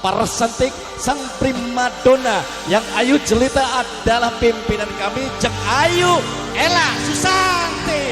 Parsantik sang primadona yang ayu jelita adalah pimpinan kami Jeng Ayu Ella Susanti.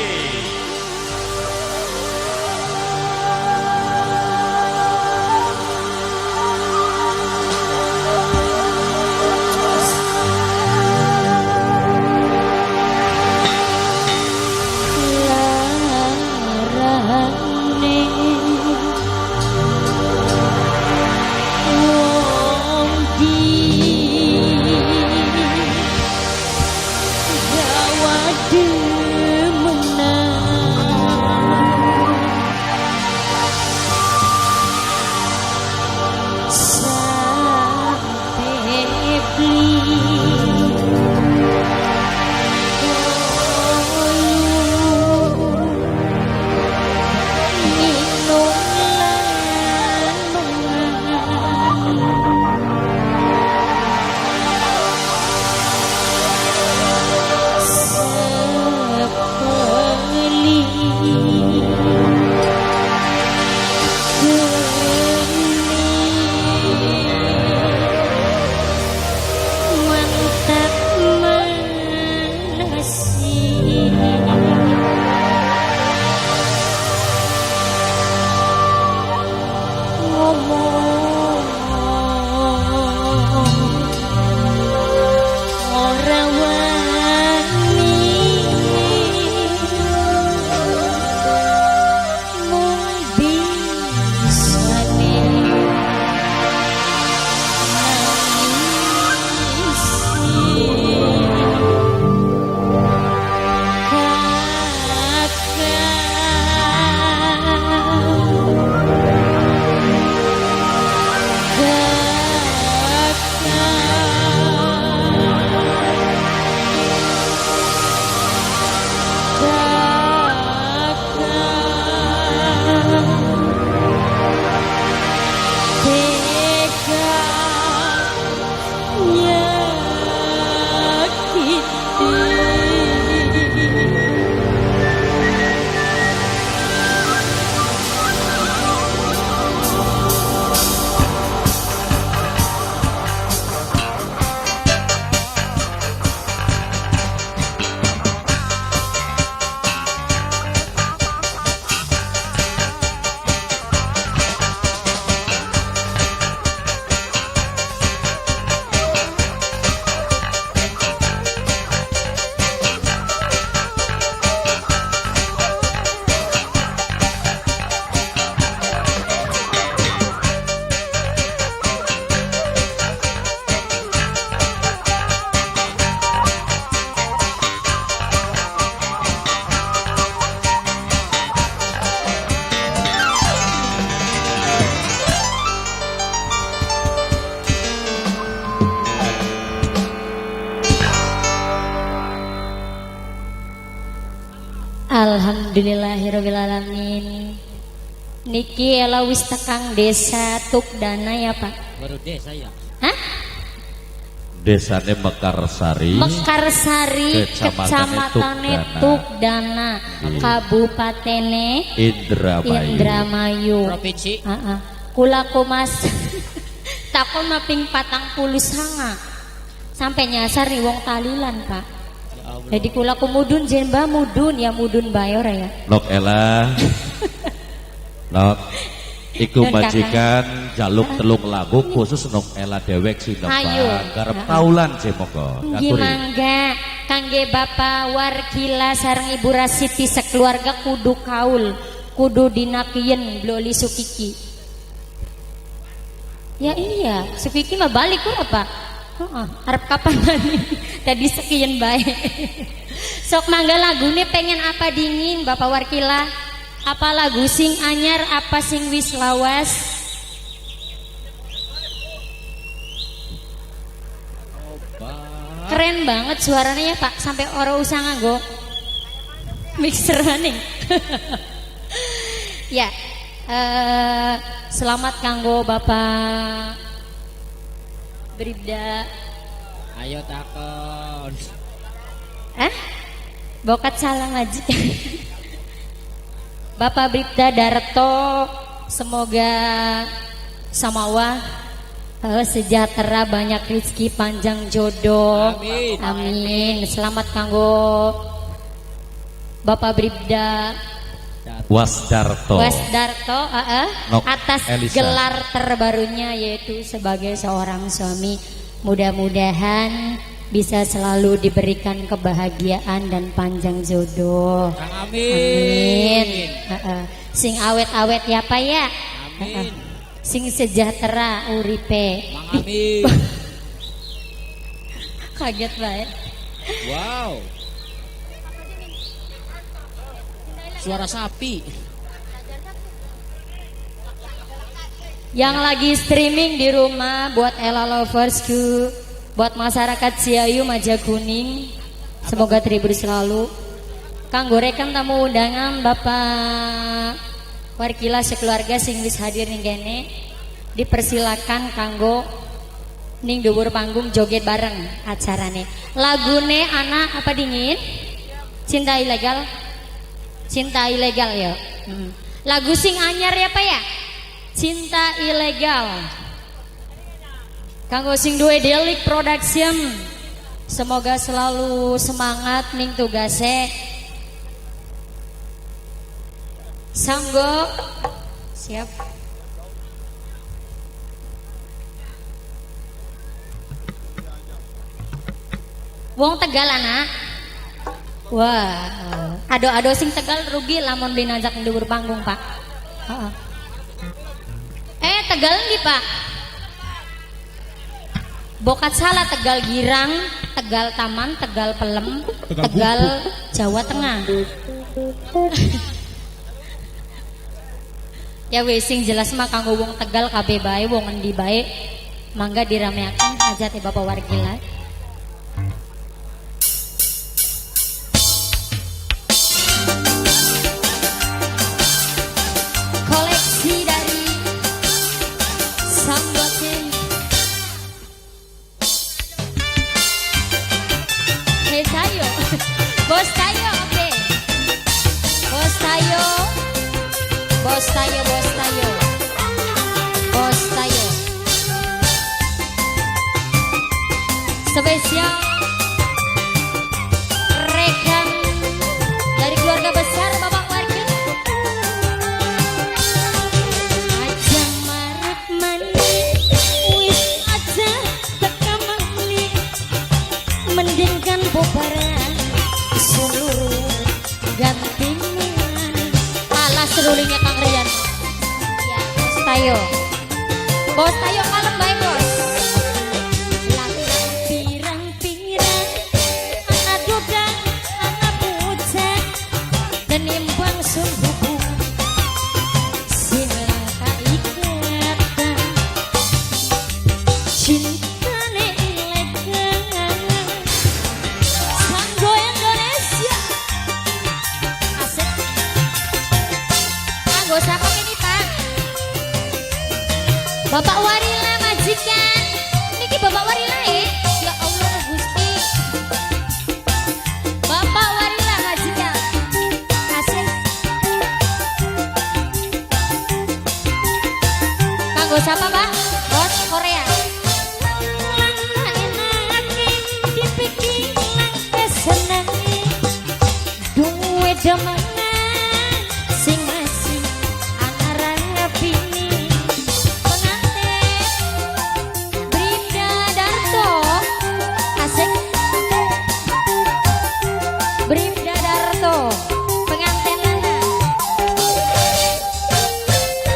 Alhamdulillahirobbilalamin. Niki ela wis tekang desa Tukdana ya Pak. Baru desa ya. Hah? Desane Mekarsari. Mekarsari, kecamatane Tukdana, kabupatene Indramayu. Indramayu. Provinsi. Heeh. Kula kumas takon maping 49. Sampai nyasar nih wong talilan Pak. Jadi kula ku mudun jemba mudun ya mudun bae ora ya. Nok Ella. Nok iku majikan jaluk telung lagu khusus Nok Ella dewek sing nembang garep kaulan je monggo. Nggih mangga kangge Bapak Warkila sareng Ibu Rasiti sekeluarga kudu kaul, kudu dinakiyen bloli Sukiki. Ya iya, Sukiki mah balik ora Pak. Heeh, arep kapan tadi? Tadi sekian bae. Sok mangga lagune pengen apa dingin Bapak Warkila? Apa lagu sing anyar apa sing wis lawas? Keren banget suaranya ya Pak, sampai ora usah nganggo mixer nih. Ya, selamat kanggo Bapak Bribda. Ayo takon. Eh? Bokat salah ngaji. Bapak Bribda Darto, semoga samawa Sejahtera, banyak rezeki, panjang jodoh. Amin. Amin. Selamat kanggo Bapak Bribda Wasdarto. Wasdarto, Nok atas Elisa. Gelar terbarunya yaitu sebagai seorang suami. Mudah-mudahan bisa selalu diberikan kebahagiaan dan panjang jodoh. Amin. Amin. Sing awet-awet ya Pak ya. Amin. Sing sejahtera uripe. Amin. Kaget bae. Wow. Suara sapi. Yang lagi streaming di rumah buat Ella Loversku, buat masyarakat Ciayu Majakuning, semoga terhibur selalu. Kanggo rekan tamu undangan Bapak Warkila sekeluarga sing wis hadir ning kene, dipersilakan kanggo ning dhuwur panggung joget bareng acarane. Lagune anak apa dingin? Cinta Ilegal. Cinta Ilegal ya. Lagu sing anyar ya Pak ya? Cinta Ilegal. Kanggo sing duwe Delik Production. Semoga selalu semangat ning tugase. Sanggo siap. Wong Tegal anak. Wah, ado-ado sing Tegal rugi lamun dinajak dhuwur panggung, Pak. Heeh. Tegal ndi, Pak? Bokat salah Tegal Girang, Tegal Taman, Tegal Pelem, Tegal Jawa Tengah. Ya wis sing jelas mah kanggo wong Tegal kabeh bae, wong endi bae, mangga dirameaken hajate Bapak Warkila. Koleksi dari Sambotin. Hey Tayo, Bos Tayo, oke. Bos Tayo, Bos Tayo, Bos Tayo, Bos Tayo. Spesial rekan dari keluarga besar Bapak Warkil. Aja marek maning, wis aja teka maning, mending kan bubaran seluruh ganti maning. Alah serulingnya Kang Rian. Ya, Bos Tayo. Bos Tayo kalem bae, Bos. Pirang-pirang anak duda, anak bujang, tenimbang sungguh sing langka ikatan cintane ilegal. Sanggo Indonesia asik. Kanggo sapa ini Pak? Bapak Warila majikan. Niki Bapak Warila ya? Ya Allah Gusti. Bapak Warila majikan. Asik. Kanggo sapa Pak? Bos Korea. Duwe demenan sing masih angarapini. Pengantin Bribda Darto. Asik. Bribda Darto pengantin lanang.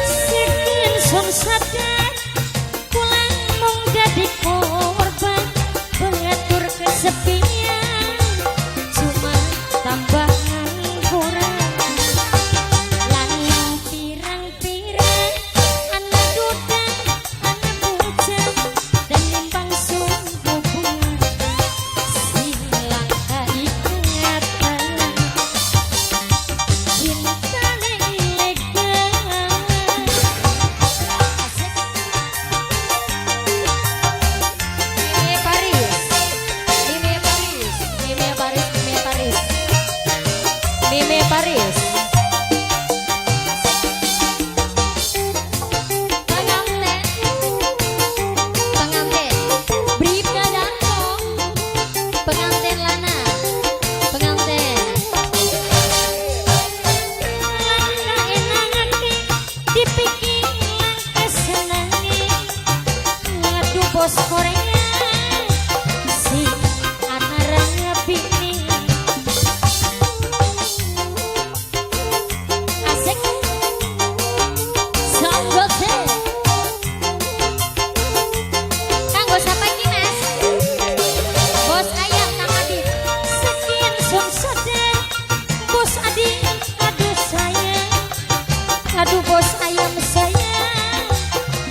Sing sun sadar Bos Korea sing ana rabine. Asik. Sanggote. Kanggo sapa iki, Mas? Bos ayam Kang Adit. Sekian sun sadar Bos Adi, aduh sayang. Aduh bos ayam sayang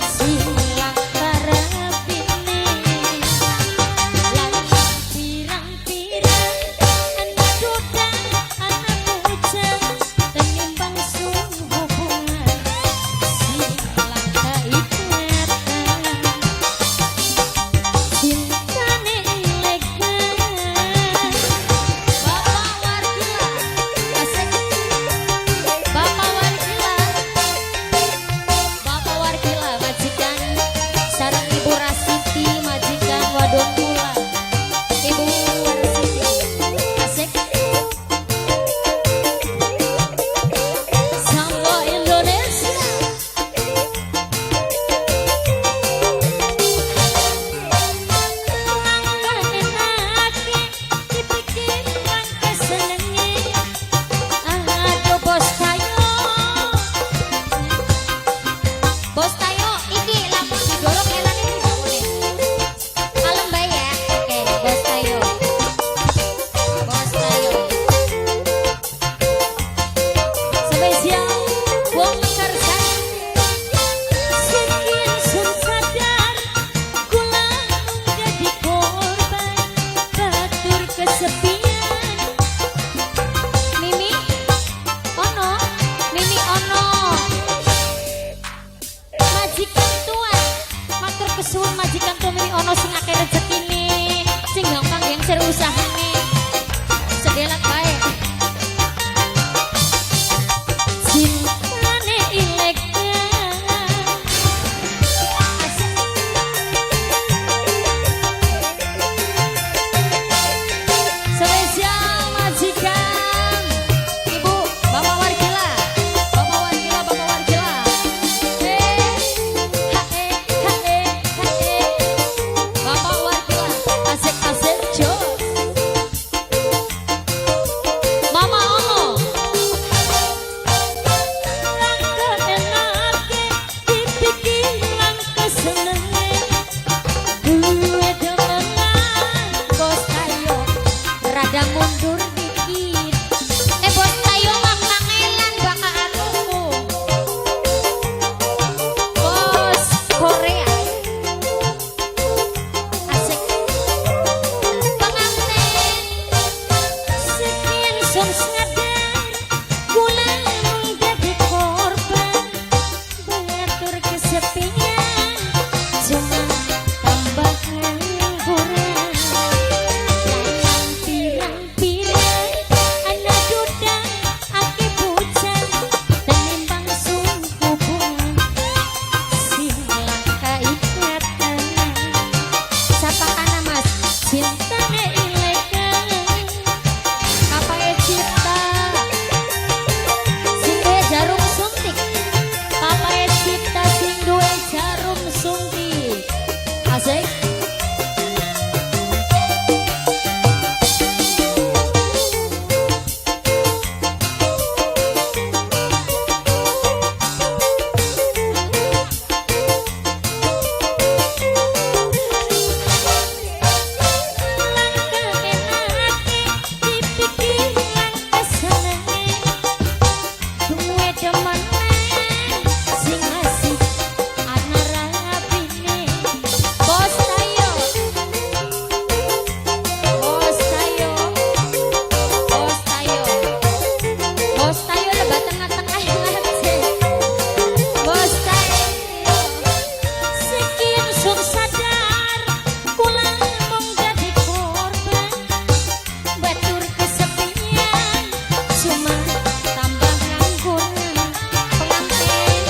sing langka rabine. Lan pirang-pirang anak duda anak bujang tenimbang sun hubungan sing langka ikatan cintane ilegal. Bapak Warkila asik. Bapak Warkila, Bapak Warkila majikan sareng Ibu Rasiti majikan wadon kula. Ibu Rasiti asik. Sambo Indonesia. Langkah enake dipikir langkah senenge. Aduh bos Tayo. Bos Tayo iki lamun didorong elane dibangune. Kalem bae ya. Oke, Bos Tayo. Bos Tayo. Spesial wong Mekarsari. Sekian sun sadar kula menjadi korban batur kesepian. Mimi ono, Mimi ono. Majikan tuan, matur kesuwun majikan tuan Mimi ono sing akeh rezekine, sing gampang gengser usahane. Sedelat bae. Cintane ilegal. Asik. Spesial majikan Ibu Bapak Warkila, Bapak Warkila, Bapak Warkila. Eh, ha eh, ha eh, ha eh. Bapak Warkila, asik asik jos. Mama Ono. Langkah enake dipikir langkah senenge. Duwe demenan Bos Tayo rada mundur dikit. Eh Bos Tayo mah kangelan baka atuku. Bos Korea. Asik. Pengantin. Sekian sun sadar kula menjadi korban batur kesepian cuma tambah pengangguran. Lanang pirang-pirang anak duda akeh bujang tenimbang sun hubungan sing langka ikatan. Sapa kana Mas? Cintane ilegal. Papae Cipta sing duwe jarum suntik. Papae Cipta sing duwe jarum suntik. Asik. Langkah enake dipikir langkah senenge. Duwe demenan sing asik ana rabine. Bos Tayo. Bos Tayo. Bos Tayo. Bos Tayo lebat tengah-tengah aja. Bos Tayo. Sekian sun sadar kula mung dadi korban batur kesepian cuma tambah ngangguran. Pengantin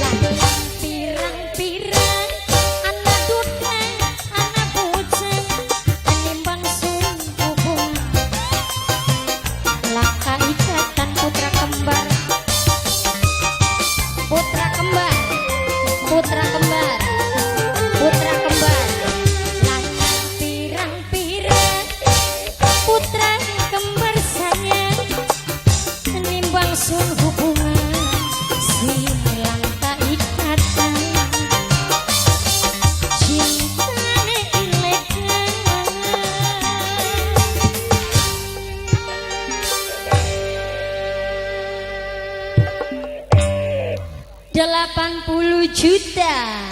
lanang pirang-pirang anak duda anak bujang tenimbang sun hubungan langka ikatan putra kembar. Putra kembar, putra kembar, putra kembar. 80 juta.